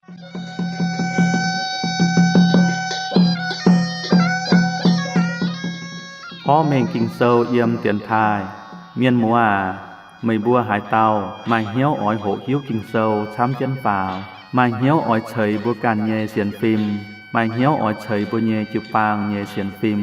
Porv mengh Ging-Sou yiem dienx taaih. Mienh muoz aac, meih mbuo haaix dauh maaih hnyouv oix hoqc hiuv Ging-Sou camv jienv faaux, maaih hnyouv oix ceix mbuo ganh nyei sienx fim, maaih hnyouv oix ceix mbuo nyei jiu-baang nyei sienx fim,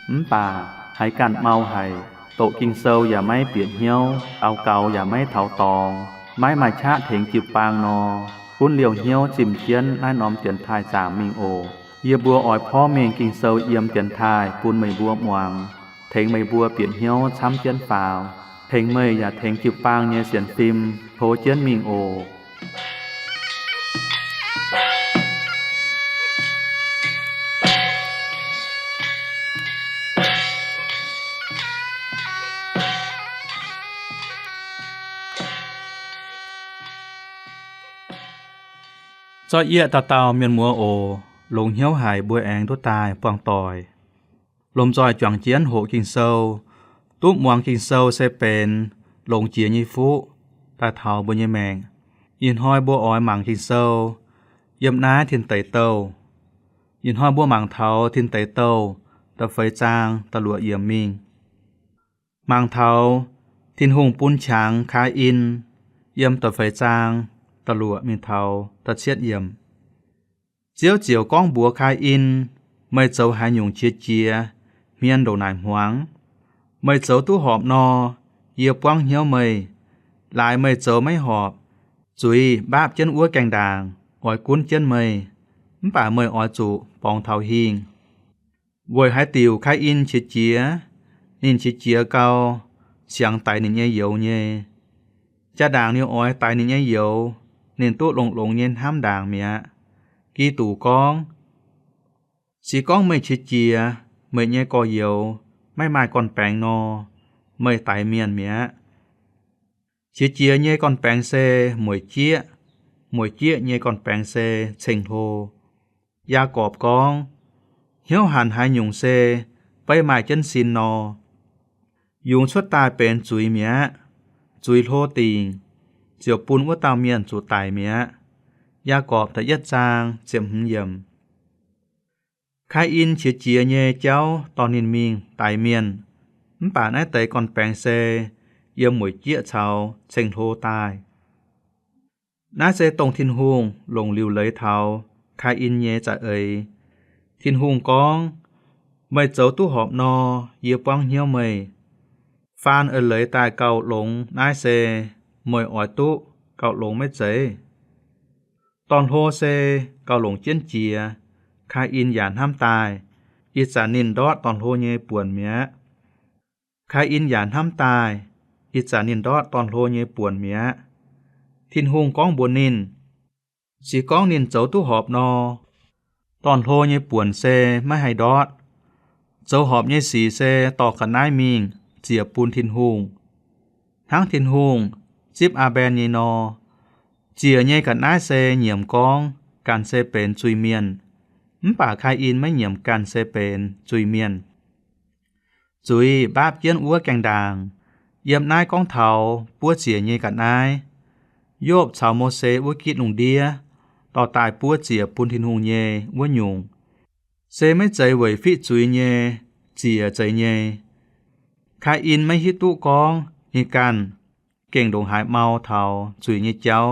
mv baac haiz ganh mau haic, doqc Ging-Sou yaac maiv bieqc hnyouv, daux gaux yaac maiv taux dorngx, maiv maaih qaqv tengx jiu-baang nor, gunv liouh hnyouv zimh jienv naaiv norm dienx taaih zaangc mingh oc. Yie mbuo oix porv mengh Ging-Sou yiem dienx taaih bun meih mbuo muangx, tengx meih mbuo bieqc hnyouv camv jienv faaux, tengx meih yaac tengx jiu-baang nyei sienx fim to jienv mingh oc. Zorqv yieqv dauh dauh mienh muoz oc. Longx hnyouv haic mbuo aengx duqv daaih buangh doic. Lomh nzoih juangc jienv hoqc Ging-Sou, duqv muangx Ging-Sou se benx longx jiex nyei fuqv daaih taux mbuo nyei maengc. Ih hnoi mbuo oix mangc Ging-Sou yiem naaiv Tin Deic Douh. Ih hnoi mbuo mangc taux Tin Deic Douh da'feix zaang da'luoqc yiemc mingh. Mangc taux Tin-Hungh bun qangx Kaain yiem da'feix zaang da'luoqc mingh taux da'cietv yiemc. Ziouv ziouc gorngv mbuox Kaain, Meih zoux haaix nyungc qiex jiez, hmien ndongc naaic hmuangx? Meih zoux duqv horpc nor, yie buangv hnyouv meih. Laaix meih zoux maiv horpc, zuiz mbaapv jienv wuov gaengh ndaangc oix gunv jienv meih, mv baac meih oix zuqc borngz taux hingh. Weic haaix diuc Kaain qiex jiez? Ninh qiex jiez gau, siangx daix ninh nyei youz nyei. Jaa-ndaangc ninh oix daix ninh nyei youz, ninh duqv longx-longx nyei hnamv ndaangc mi'aqv. Giduc gorngv, Se gorngv meih qiex jiez, meih nyei gorx-youz maiv maaih gorn-baengx nor, meih daix mienh mi'aqv. Qiex jiez nyei gorn-baengx se mueic jieqv, mueic jieqv nyei gorn-baengx se ceng-hlo. Yaagorpc gorngv, Hnyouv hanc haaix nyungc se beiv maaih jienv sin nor, yungz cuotv daaih benx zuiz mi'aqv. Zuiz hlo dingc, ziouc bun wuov dauh mienh zuqc daic mi'aqv. Yaagorpc da'yietv zaang ziepc hmz yiemc. Kaain qiex jiez nyei jauv dorh ninh mingh daix mienh, mv baac naaiv deix gorn-baengx se yiem mueic jieqv caux ceng-hlo daaih. Naaiv se dongh Tin-Hungh longc liuc leiz taux Kaain nyei za'eix. Tin-Hungh gorngv, Meih zoux duqv horpc nor, yie buangv hnyouv meih. Faan eix leiz daaih gauh longx naaiv se meih oix duqv gauh longx maiv zeiz? Dorn-hlo se gauh longc jienv jiex. Kaain yaac hnamv daaih, ih zanc ninh ndortv dorn-hlo nyei buonc mi'aqv. Kaain yaac hnamv daaih, ih zanc ninh ndortv dorn-hlo nyei buonc mi'aqv. Tin-Hungh gorngv mbuox ninh, Se gorngv ninh zoux duqv horpc nor, dorn-hlo nyei buonc se maiv haih ndortv. Zoux horpc nyei sic se dorh ga'naaiv mingh ziec bun Tin-Hungh, hnangv Tin-Hungh zipv Aa^mben nyei nor. Ziec nyei ga'naaiv se nyiemc gorngv ganh se benx zuiz-mienh, mv baac Kaain maiv nyiemc ganh se benx zuiz-mienh. Zuiz mbaapv jienv wuov gaengh ndaangc. Yiem naaiv gorngv taux buov ziec nyei ga'naaiv. Yopv caux Mose wuov gitv lungh ndiev dorh daaih buov ziec bun Tin-Hungh nyei wuov nyungc, se maiv zeiz weic fiqv zuiz nyei ziec zeiz nyei. Kaain maiv hiuv duqv gorngv ninh ganh gengh ndongc haaix mau taux zuiz nyei jauv.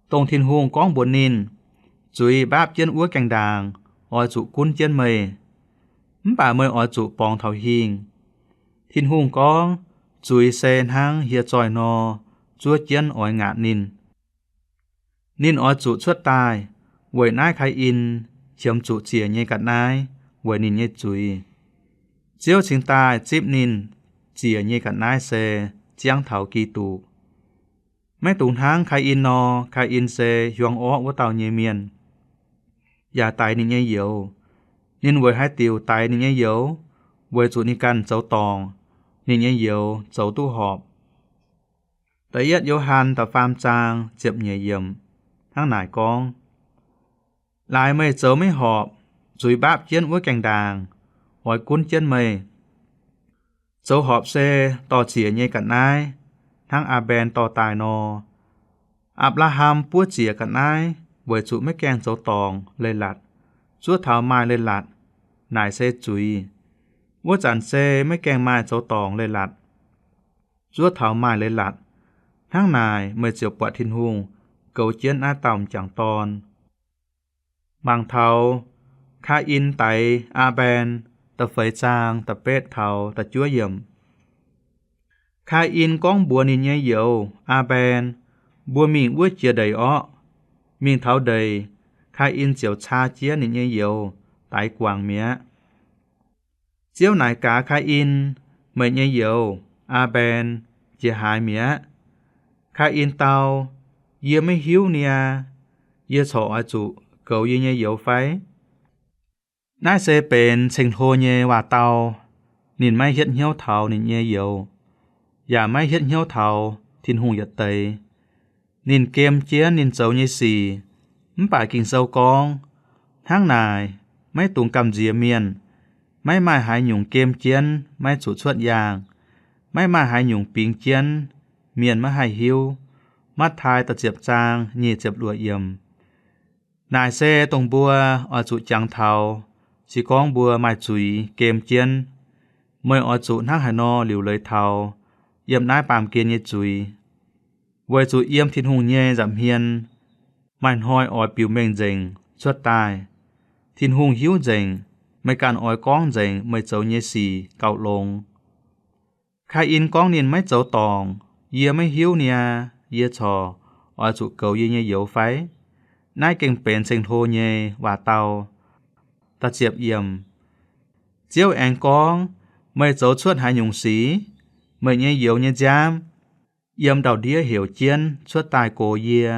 Dongh Tin-Hungh gorngv mbuox ninh, Zuiz mbaapv jienv wuov gaengh ndaangc oix zuqc gunv jienv meih, mv baac meih oix zuqc borngz taux hingh. Tin-Hungh gorngv, Zuiz se hnangv hieh zoih nor zuov jienv oix ngaatc ninh. Ninh oix zuqc cuotv daaih. Weic naaiv Kaain qiemx zuqc ziec nyei ga'naaiv weic ninh nyei zuiz. Ziouv cingx daaih zipv ninh ziec nyei ga'naaiv se ziangv taux Giduc. Maiv dungx hnangv Kaain nor, Kaain se hiuang orqv wuov dauh nyei mienh, yaac daix ninh nyei youz. Ninh weic haaix diuc daix ninh nyei youz? Weic zuqc ninh ganh zoux dorngc, ninh nyei youz zoux duqv horpc. Da'yietv Yo^han da'faam zaang ziepc nyeic yiemc hnangv naaic gorngv, Laaix meih zoux maiv horpc, zuiz mbaapv jienv wuov gaengh ndaangc oix gunv jienv meih. Zoux horpc se dorh ziec nyei ga'naaiv, hnangv Aa^mben dorh daaih nor. Apc^laa^ham buov ziec ga'naaiv, weic zuqc maiv gaengh zoux dorngc leiz-latc, zuov taux maaih leiz-latc, naaic se zuiz. Wuov zanc se maiv gaengh maaih zoux dorngc leiz-latc, zuov taux maaih leiz-latc. Hnangv naaic meih ziouc buatc Tin-Hungh goux jienv naaiv dauh m'jangc dorn. Mangc taux Kaa^in daix Aa^mben da'feix zaang da'betv taux da'juov yiemc. Kaa^in gorngv mbuox ninh nyei youz, Aa^mben, Mbuo mingh wuov jiex ndeic orqv. Mingh taux ndeic, Kaa^in ziouc caa jienv ninh nyei youz daix guangc mi'aqv. Ziouv naaic gaax Kaa^in, Meih nyei youz, Aa^mben, jiex haaix mi'aqv? Kaa^in dau, Yie maiv hiuv niaa. Yie corc oix zuqc goux yie nyei youz fai? Naaiv se benx ceng-hlo nyei waac-dau. Ninh maiv hietv hnyouv taux ninh nyei youz, yaac maiv hietv hnyouv taux Tin-Hungh yietc deix. Ninh gem jienv ninh zoux nyei sic. Mv baac Ging-Sou gorngv, Hnangv naaic, maiv dungx gamh nziex mienh. Maiv maaih haaix nyungc gem jienv maiv zuqc cuotv yaangh. Maiv maaih haaix nyungc bingx jienv mienh maiv haih hiuv. Matv^tai da'ziepc zaang nyic ziepc luoqc yiemc. Naaic se dongh mbuo oix zuqc jangx taux, se gorngv mbuo maaih zuiz gem jienv. Meih oix zuqc hnangv haaix nor liuc leiz taux yiem naaiv baamh gen nyei zuiz? Weic zuqc yiem Tin-Hungh nyei nza'hmien maaih hnoi oix biux mengh nzengc cuotv daaih. Tin-Hungh hiuv nzengc, meih ganh oix gorngv nzengc meih zoux nyei sic gauh longx. Kaa^in gorngv ninh maiv zoux dorngc, Yie maiv hiuv niaa. Yie corc oix zuqc goux yie nyei youz fai? Naaiv gengh benx ceng-hlo nyei waac-dau. Da'ziepc yiemc. Ziouv aengx gorngv, Meih zoux cuotv haaix nyungc sic? Meih nyei youz nyei nziaamv yiem ndau-ndiev heuc jienv cuotv daaih gox yie.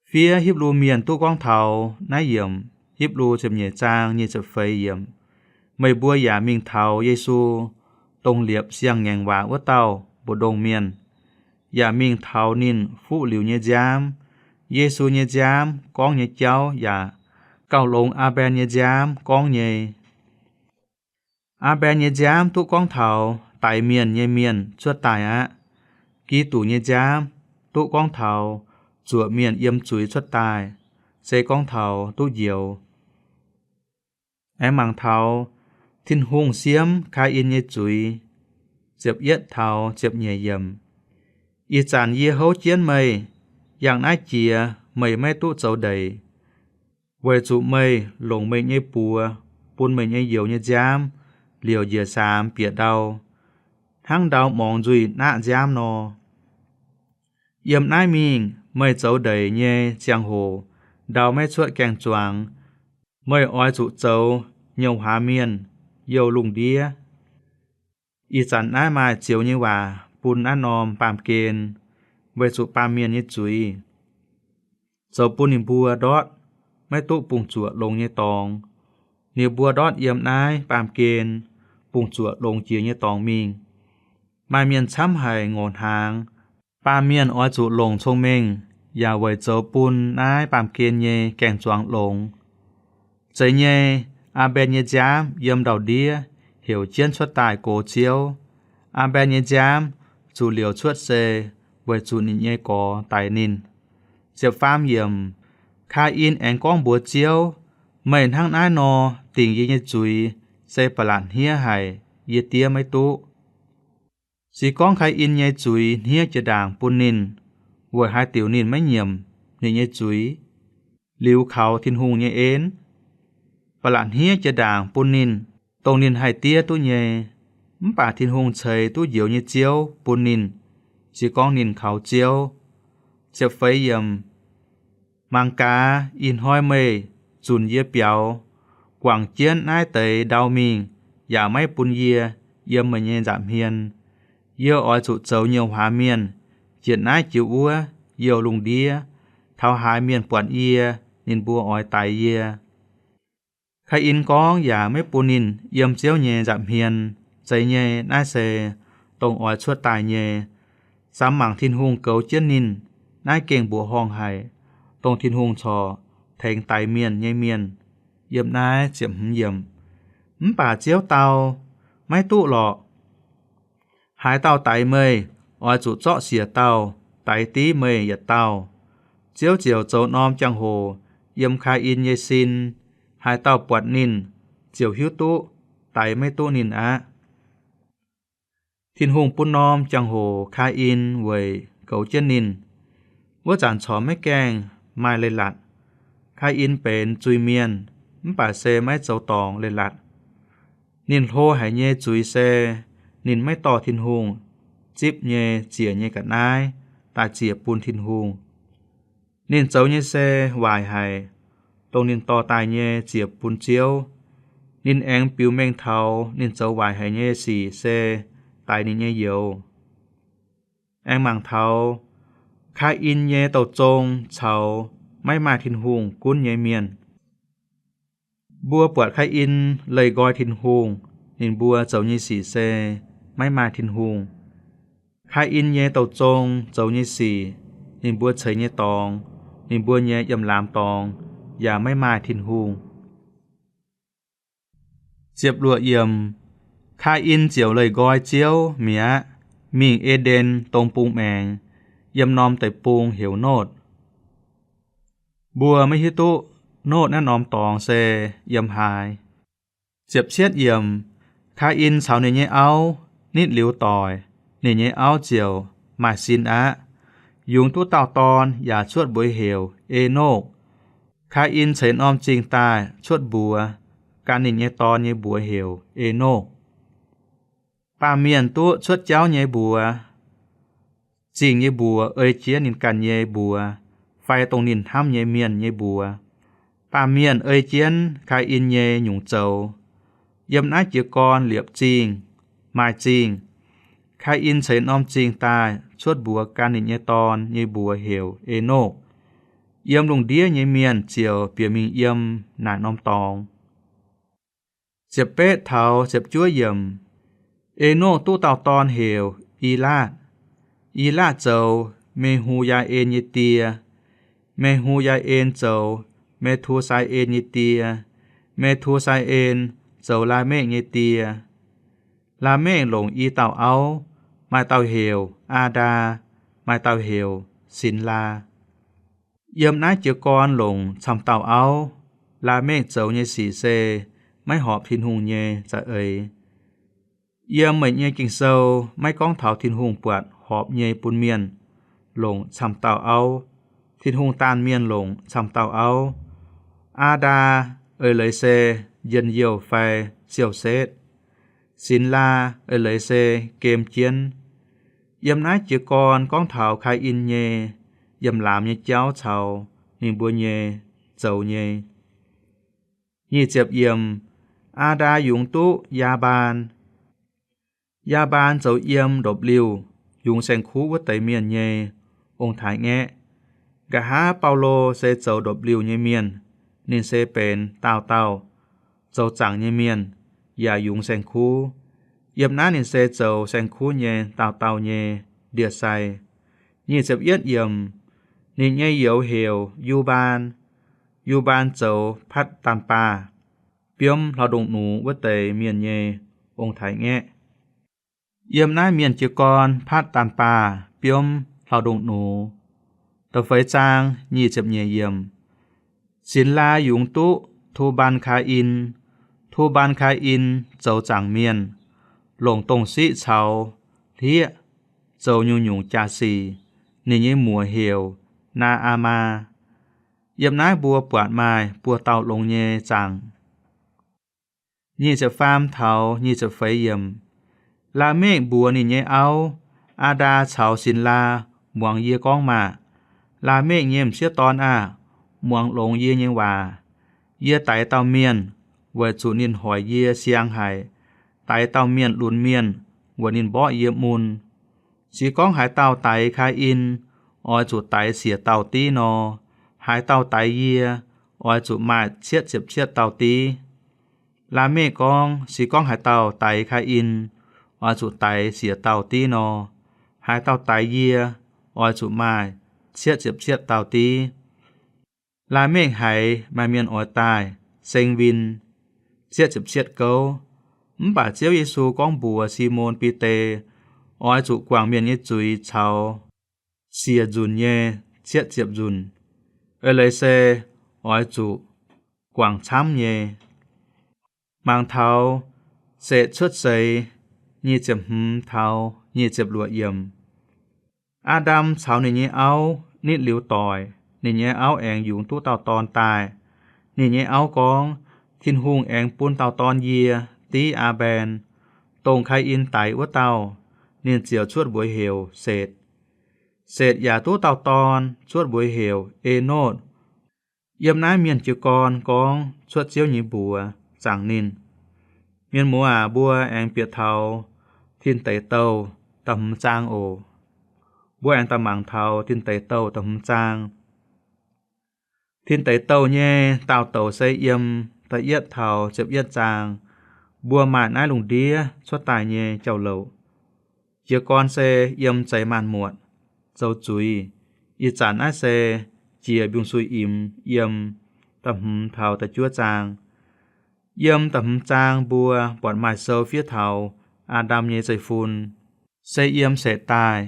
Fiev Hipv^lu Mienh duqv gorngv taux naaiv yiemc, Hipv^lu ziepc nyeic zaang nyic ziepc feix yiemc. Meih mbuo yaac mingh taux Yesu, dongh liepc siang-ngaengc waac wuov dauh, mbu'ndongx mienh, yaac mingh taux ninh fuqv liuz nyei nziaamv, Yesu nyei nziaamv gorngv nyei jauv yaac gauh longx Aa^mben nyei nziaamv gorngv nyei. Aa^mben nyei nziaamv duqv gorngv taux daix mienh nyei mienh cuotv daaih aqv. Giduc nyei nziaamv duqv gorngv taux zuoqc mienh yiem zuiz cuotv daaih, se gorngv taux duqv njoux. Aengx mangc taux Tin-Hungh siemv Kaa^in nyei zuiz, ziepc yietv taux ziepc nyeic yiemc. Ih zanc yie houv jienv meih, yangh naaiv jiex meih maiv duqv zoux ndeic, weic zuqc meih longc meih nyei buoz bun meih nyei youz nyei nziaamv liouc njiec saamx bieqc ndau, hnangv ndau morngx nzuih naqv nziaamv nor. Yiem naaiv mingh meih zoux ndeic nyei ziangh hoc ndau maiv cuotv gaeng-zuangx, meih oix zuqc zoux nyouh huaax mienh youh lungh ndiev. Ih zanc naaiv maaih zioux nyei waac bun naaiv norm baamh gen, weic zuqc baamh mienh nyei zuiz zoux bun ninh mbuo ndortv maiv duqv bungx-zuoqc longx nyei dorngx. Ninh mbuo ndortv yiem naaiv baamh gen bungx-zuoqc longx jiex nyei dorngx mingh. Maaih mienh camv haic ngorc hnaangx. Baamh mienh oix zuqc longc cong-mengh yaac weic zoux bun naaiv baamh gen nyei gaeng-zuangx longx. Zeiz nyei, Aa^mben nyei nziaamv yiem ndau-ndiev heuc jienv cuotv daaih gox Ziouv. Aa^mben nyei nziaamv zuqc liouc cuotv se weic zuqc ninh nyei gorx daix ninh. Ziepc faam yiemc. Kaa^in aengx gorngv mbuox Ziouv, Meih hnangv naaiv nor dingc yie nyei zuiz se ba'laqc hniev haic, yie diev maiv duqv. Se gorngv Kaa^in nyei zuiz hniev jiex ndaangc bun ninh, weic haaix diuc ninh maiv nyiemc ninh nyei zuiz, liuz kaux Tin-Hungh nyei en? Ba'laqc hniev jiex ndaangc bun ninh, dongh ninh haih diev duqv nyei. Mv baac Tin-Hungh ceix duqv njoux nyei Ziouv bun ninh, se gorngv ninh kaux Ziouv. Ziepc feix yiemc. Mangc gaax, ih hnoi meih zunc yie biaux, guangc jienv naaiv deix ndau mingh, yaac maiv bun yie yiem meih nyei nza'hmien. Yie oix zuqc zoux nyouh huaax mienh, jienc naaiv jienc wuov, youh lungh ndiev. Taux haaix mienh buatc yie, ninh mbuo oix daix yie. Kaa^in gorngv yaac maiv bun ninh yiem Ziouv nyei nza'hmien. Zeiz nyei, naaiv se dongh oix cuotv daaih nyei. Samx mangc Tin-Hungh goux jienv ninh, naaiv gengh mbuoqc horngh haic, dongh Tin-Hungh corc tengx daix mienh nyei mienh. Yiem naaiv ziepc hmz yiemc. Mv baac Ziouv dau, Maiv duqv lorqc. Haaix dauh daix meih, oix zuqc zorqv siec dauh daix div meih yietc dauh. Ziouv ziouc zoux norm jangx-hoc yiem Kaain nyei sin. Haaix dauh buatc ninh, ziouc hiuv duqv daix maiv duqv ninh aqv. Tin-Hungh bun norm jangx-hoc Kaain weic goux jienv ninh. Wuov zanc corc maiv gaengh maaih leiz-latc. Kaain benx zuiz-mienh, mv baac se maiv zoux dorngc leiz-latc. Ninh hlo haic nyei zuiz se ninh maiv dorh Tin-Hungh zipv nyei ziec nyei ga'naaiv daaih ziec bun Tin-Hungh. Ninh zoux nyei se waaic haic, dongh ninh dorh daaih nyei ziec bun Ziouv. Ninh aengx biux mengh taux ninh zoux waaic haic nyei sic se daix ninh nyei youz. Aengx mangc taux Kaain nyei douh zong caux maiv maaih Tin-Hungh gunv nyei mienh. Mbuo buatc Kaain leih nqoi Tin-Hungh, ninh mbuo zoux nyei sic se maiv maaih Tin-Hungh. Kaain nyei douh zong zoux nyei sic, ninh mbuo ceix nyei dorngx, ninh mbuo nyei yiem laamz dorngx yaac maiv maaih Tin-Hungh. Ziepc luoqc yiemc, Kaain ziouc leih nqoi Ziouv mi'aqv, mingh E^nden dong bung maengx, yiem norm deic-bung heuc Notv. Mbuo maiv hiuv duqv Notv naaiv norm dorngx se yiem haaix. Ziepc cietv yiemc, Kaain caux ninh nyei auv nitv liuz doic, ninh nyei auv ziouc maaih sin aqv, yungz duqv dauh dorn yaac cuotv mbuox heuc Enokv. Kaain ceix norm zingh daaih cuotv mbuox, gan ninh nyei dorn nyei mbuox heuc Enokv. Baamh mienh duqv cuotv jauv nyei mbuox. Zingh nyei mbuox ei jienv ninh ganh nyei mbuox fai dongh ninh hnamv nyei mienh nyei mbuox. Baamh mienh ei jienv Kaain nyei nyungc zoux. Yiem naaiv jiez gorn liepc zingh, maaih zingh. Kaain ceix norm zingh daaih cuotv mbuox gan ninh nyei dorn nyei mbuox heuc Enokv. Yiem lungh ndiev nyei mienh ziouc bieqc mingh yiem naaic norm dorngx. Ziepc betv taux ziepc juov yiemc, Enokv duqv dauh dorn heuc Ilaatv. Ilaatv zoux Me^hu^yaa^en nyei die. Me^hu^yaa^en zoux Me^tu^sai^en nyei die. Me^tu^sai^en zoux Laamekv nyei die. Laamekv longc i dauh auv, maaih dauh heuc Aa^ndaa, maaih dauh heuc Sinx Laa. Yiem naaiv jiez gorn longc camv dauh auv. Laamekv zoux nyei sic se maiv horpc Tin-Hungh nyei za'eix. Yiem meih nyei Ging-Sou maiv gorngv taux Tin-Hungh buatc horpc nyei bun mienh longc camv dauh auv. Tin-Hungh daanh mienh longc camv dauh auv. Aa^ndaa eix leiz se njien-youh fai siou-setv. Sinx Laa eix leiz se gem jienv. Yiem naaiv jiez gorn gorngv taux Kaain nyei yiem laamz nyei jauv caux ninh mbuo nyei zoux nyei. Nyic ziepc yiemc, Aa^ndaa yungz duqv Yaa^mbaan. Yaa^mbaan zoux yiem ndopv-liuh, yungz saeng-kuv wuov deix mienh nyei ong-taaix-ngaeqv. Nqa'haav Baulo se zoux ndopv-liuh nyei mienh. Ninh se benx daauh dauh zoux zaangc nyei mienh, yaac yungz saeng-kuv. Yiem naaiv ninh se zoux saeng-kuv nyei daauh dauh nyei ndie-sai. Nyic ziepc yietv yiemc, ninh nyei youz heuc Yu^mbaan. Yu^mbaan zoux Patv^daan^baa, biomv hlauv-ndongh nux wuov deix mienh nyei ong-taaix-ngaeqv. Yiem naaiv mienh jiez gorn Patv^daan^baa biomv hlauv-ndongh nux. Da'feix zaang nyic ziepc nyeic yiemc, Sinx Laa yungz duqv Tu^mbaan Kaain. Tu^mbaan Kaain zoux zaangc mienh, longc dongh siqv caux hlieqv zoux nyungc-nyungc jaax-sic. Ninh nyei muoc heuc Naa^aa^maa. Yiem naaiv mbuo buatc maaih buo dauh longx nyei zaangc. Nyic ziepc faam taux nyic ziepc feix yiemc, Laamekv mbuox ninh nyei auv, Aa^ndaa caux Sinx Laa, muangx yie gorngv maah! Laamekv nyei m'sieqv dorn aah! Muangx longx yie nyei waac. Yie daix dauh mienh, weic zuqc ninh hoic yie siang haic. Daix dauh mienh lunx mienh, weic ninh mborqv yie mun. Se gorngv haaix dauh daix Kaain, oix zuqc daix siec dauh div nor. Haaix dauh daix yie, oix zuqc maaih cietv ziepc cietv dauh div. Laamekv gorngv, Se gorngv haaix dauh daix Kaain, oix zuqc daix siec dauh div nor. Haaix dauh daix yie, oix zuqc maaih cietv ziepc cietv dauh div. Laamekv haiz maaih mienh oix daaih seng win cietv ziepc cietv gouv. Mv baac Ziouv Yesu gorngv mbuox Simon Bide, Oix zuqc guangc mienh nyei zuiz caux siec nzunc nyei cietv ziepc nzunc. Eix leiz se oix zuqc guangc camv nyei. Mangc taux Setc cuotv seix nyic ziepc hmz taux nyic ziepc luoqc yiemc. Aa^ndam caux ninh nyei auv nitv liuz doic, ninh nyei auv aengx yungz duqv dauh dorn daaih. Ninh nyei auv gorngv, Tin-Hungh aengx bun dauh dorn yie div Aa^mben, dongh Kai^in daix wuov dauh. Ninh ziouc cuotv mbuox heuc Setc. Setc yaac duqv dauh dorn, cuotv mbuox heuc Enotv. Yiem naaiv mienh jiez gorn gorngv cuotv Ziouv nyei mbuox zaangc ninh. Mienh muoz aac, mbuo aengx bieqc taux Tin Deic Douh da'hmz zaang oc. Mbuo aengx daaih mangc taux Tin Deic Douh da'hmz zaang. Tin Deic Douh nyei daauh douc se yiem da'yietv taux ziepc yietv zaang. Mbuo maaih naaiv lungh ndiev cuotv daaih nyei jauv-louc. Jiez gorn se yiem zeix maanc muotc, zoux zuiz. Ih zanc naaiv se jiex mbiungc-suiv-imx yiem da'hmz taux da'juov zaang. Yiem da'hmz zaang mbuo buatc maaih sou fiev taux Aa^ndam nyei zeiv-fun, se yiem Setc daaih.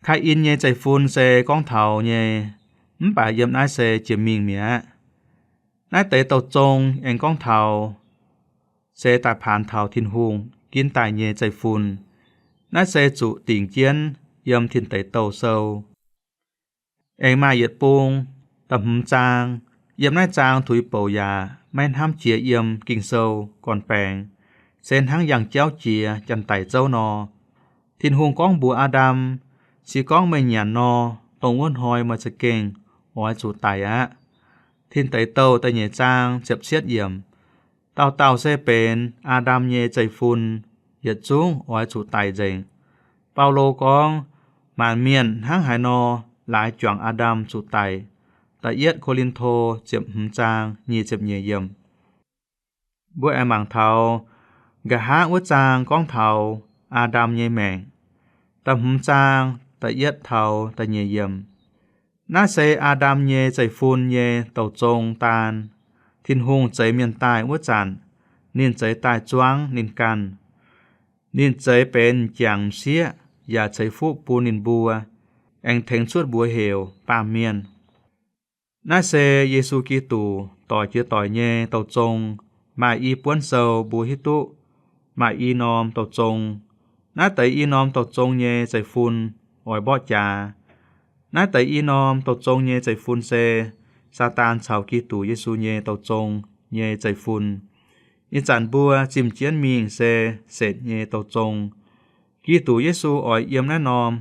Kai^in nyei zeiv-fun se gorngv taux nyei, mv baac yiem naaiv se jiex mingh mi'aqv. Naaiv deix douh zong aengx gorngv taux se daaih paanx taux Tin-Hungh ginv daaih nyei zeiv-fun. Naaiv se zuqc dingc jienv yiem Tin Deic Douh sou. Aengx maaih yietc bung, da'hmz zaang. Yiem naaiv zaang tuix bouc yaac maiv hnamv jiex yiem Ging-Sou gorn-baengx, se hnangv yangh jauv jiex janx-daic zouv nor. Tin-Hungh gorngv mbuox Aa^ndam, Se gorngv meih nyanc nor, dongh wuov hnoi meih za'gengh oix zuqc daic aqv. Tin Deic Douh da'nyeic zaang ziepc cietv yiemc. Dauh dauh se benx Aa^ndam nyei zeiv-fun, yietc zungv oix zuqc daic nzengc. Baulo gorngv, maanc mienh hnangv haaix nor laaix juangc Aa^ndam zuqc daic. Da'yietv Ko^lin^to ziepc hmz zaang nyic ziepc nyeic yiemc. Mbuo aengx mangc taux nqa'haav wuov zaang gorngv taux Aa^ndam nyei maengc. Da'hmz zaang da'yietv taux da'nyeic yiemc. Naaiv se Aa^ndam nyei zeiv-fun nyei douh zong daan. Tin-Hungh zeix mienh daaih wuov zanc, ninh zeix daaih zuangv ninh ganh. Ninh zeix benx m'jangc m'sieqv yaac ceix fuqv bun ninh mbuo, aengx tengx cuotv mbuox heuc baamh mienh. Naaiv se Yesu Giduc doic jiex doic nyei douh zong. Maaih i buonv sou mbuo hiuv duqv maaih i norm douh zong. Naaiv deix i norm douh zong nyei zeiv-fun oix mborqv jaax. Naaiv deix i norm douh zong nyei zeiv-fun se Saadaan caux Giduc Yesu nyei douh zong nyei zeiv-fun. Ih zanc mbuo zimh jienv mingh se Setc nyei douh zong. Giduc Yesu oix yiem naaiv norm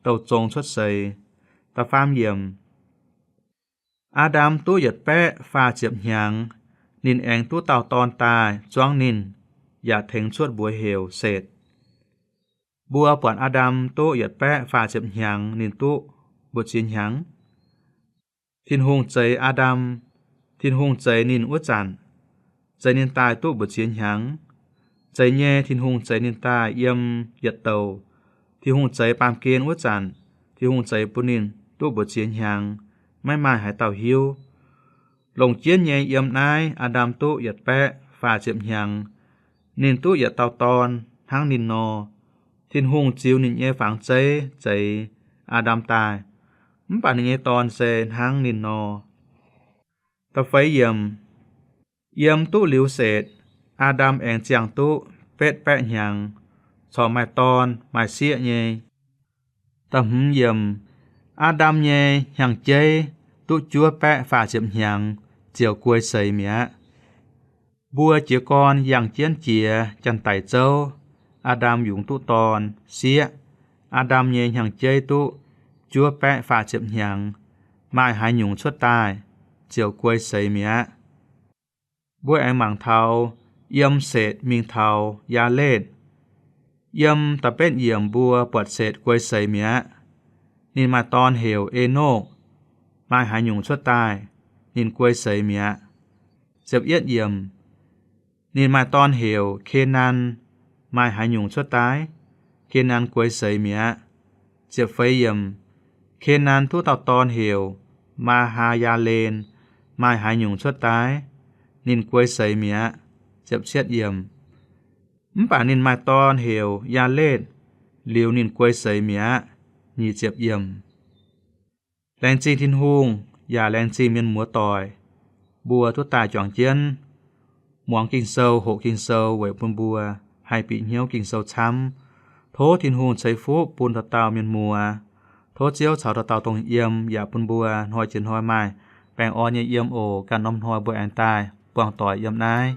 douh zong cuotv seix. Da'faam yiemc. Aa^ndam duqv yietc baeqv faah ziepc hnyangx, ninh aengx duqv dauh dorn daaih zuangv ninh, yaac tengx cuotv mbuox heuc Setc. Mbuo buatc Aa^ndam duqv yietc baeqv faah ziepc hnyangx ninh duqv mbu'ziex hnyangx? Tin-Hungh zeix Aa^ndam, Tin-Hungh zeix ninh wuov zanc, zeix ninh daaih duqv mbu'ziex hnyangx? Zeiz nyei, Tin-Hungh zeix ninh daaih yiem yietc douc. Tin-Hungh zeix baamh gen wuov zanc, Tin-Hungh zeix bun ninh duqv mbu'ziex hnyangx, maiv maaih haaix dauh hiuv. Longc jienv nyei, yiem naaiv Aa^ndam duqv yietc baeqv faah ziepc hnyangx, ninh duqv yietc dauh dorn hnangv ninh nor. Tin-Hungh ziux ninh nyei fangx zeiv zeix Aa^ndam daaih, mv baac ninh nyei dorn se hnangv ninh nor. Da'feix yiemc. Yiem duqv liuz Setc, Aa^ndam aengx ziangh duqv betv baeqv hnyangx, corc maaih dorn maaih sieqv nyei. Da'hmz yiemc. Aa^ndam nyei hnyangx-jeiv duqv juov baeqv faah ziepc hnyangx ziouc guei seix mi'aqv. Mbuo jiez gorn yangh jienv jiex janx-daic zouv, Aa^ndam yungz duqv dorn, sieqv. Aa^ndam nyei hnyangx-jeiv duqv juov baeqv faah ziepc hnyangx, maaih haaix nyungc cuotv daaih, ziouc guei seix mi'aqv. Mbuo aengx mangc taux yiem Setc mingh taux Yaaletv. Yiem da'betv yiemc mbuo buatc Setc guei seix mi'aqv. Ninh maaih dorn heuc Enokv. Maaih haaix nyungc cuotv daaih, ninh guei seix mi'aqv. Ziepc yietv yiemc. Ninh maaih dorn heuc Kenan. Maaih haaix nyungc cuotv daaih? Kenan guei seix mi'aqv. Ziepc feix yiemc. Kenan duqv dauh dorn heuc Maa^haa^yaa^len. Maaih haaix nyungc cuotv daaih? Ninh guei seix mi'aqv. Ziepc cietv yiemc. Mv baac ninh maaih dorn heuc Yaaletv. Liuz ninh guei seix mi'aqv. Nyic ziepc yiemc. Laengz zingh Tin-Hungh, yaac laengz zingh mienh muoz doic mbuo duqv daaih juangc jienv muangx Ging-Sou, hoqc Ging-Sou weic bun mbuo haih bieqc hnyouv Ging-Sou camv. Tov Tin-Hungh ceix fuqv bun dauh dauh mienh muoz. Tov Ziouv caux dauh dauh dongh yiem yaac bun mbuo hnoi jiex hnoi maaih baengh orn nyei yiem oc. Ganh norm hnoi mbuo aengx daaih buangh doic yiem naaiv.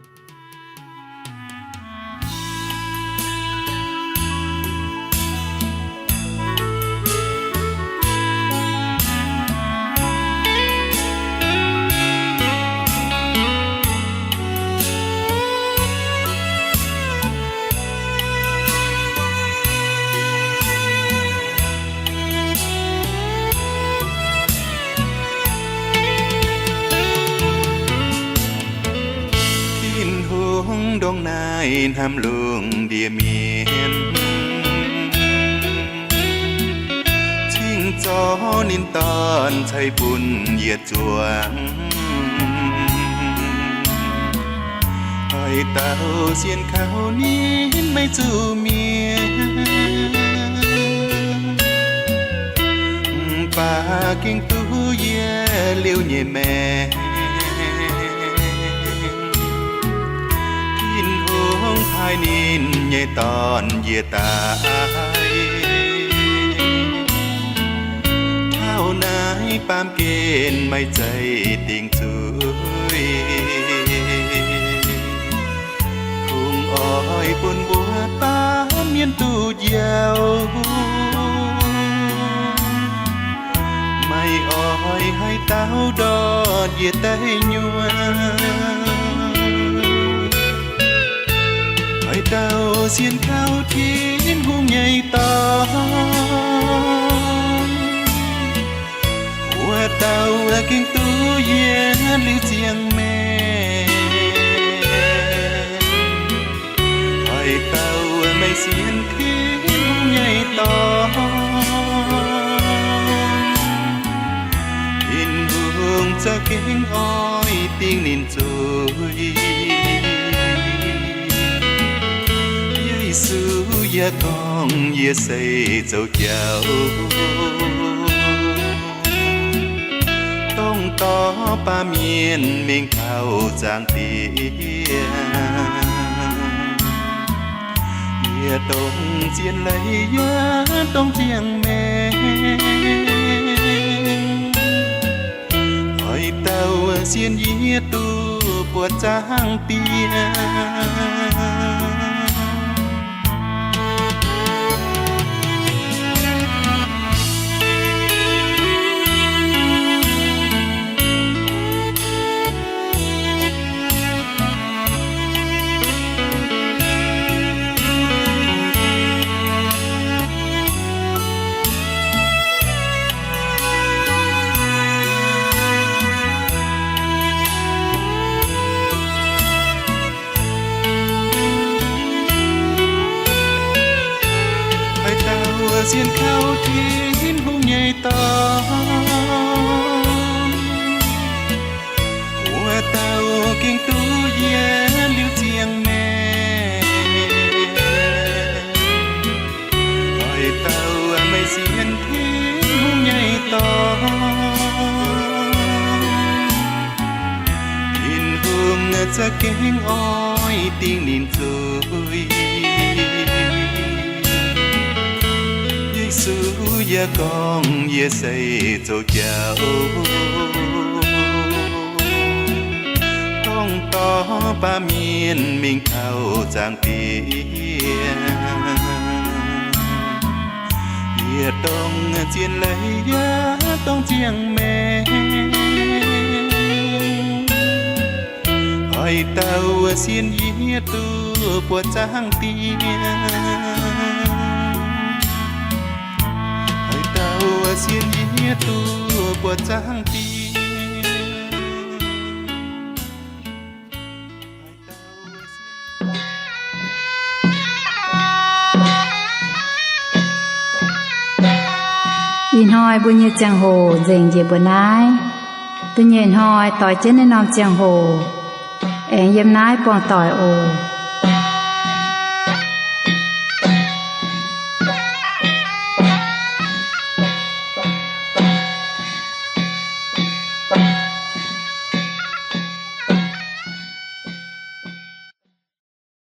Tin-Hungh ndongc naaiv hnamv lungh ndiev mienh, cingx zorqv ninh Dorn ceix bun yietc zuangx. Oix dauh sienx kaux ninh maiv zuqc mietc, mv baac gengh duqv yie liuz nyei maengc. Tin-Hungh paaiv ninh nyei Dorn njiec daaih, taux naaiv baamh gen maiv zeiz dingc zuiz. Kungx oix bun mbuo baamh mienh duqv njoux, maiv oix haaix dauh ndortv njiec daaih nyuonh. Oix dauh sienx kaux Tin-Hungh nyei Dorn, wuov dauh gengh duqv yie liuz ziangh maengc. Oix dauh maiv sienx Tin-Hungh nyei Dorn, Tin-Hungh za'gengh oix dingc ninh zuiz. Yesu yaac gorngv, yie se zoux jauv, dongh dorh baamh mienh mingh taux zaangc Diex. Yie dongh zien leiz yaac dongh ziangh maengc. Oix dauh sienx yie duqv buatc zaangc Diex. Oix dauh sienx kaux Tin-Hungh nyei Dorn, wuov dauh gengh duqv yie liuz ziangh maengc. Oix dauh maiv sienx Tin-Hungh nyei Dorn, Tin-Hungh za'gengh oix dingc ninh zuiz. Yesu yaac gorngv, yie se zoux jauv, dongh dorh baamh mienh mingh taux zaangc Diex. Yie dongh zien leiz yaac dongh ziangh maengc. Oix dauh sienx yie duqv buatc zaangc Diex. Oix dauh sienx yie duqv buatc zaangc Diex. Ih hnoi mbuo nyei ziangh hoc nzengc njiec mbuo naaiv. Da'nyeic hnoi doix jienv naaiv norm ziangh hoc aengx yiem naaiv buangh doic oc.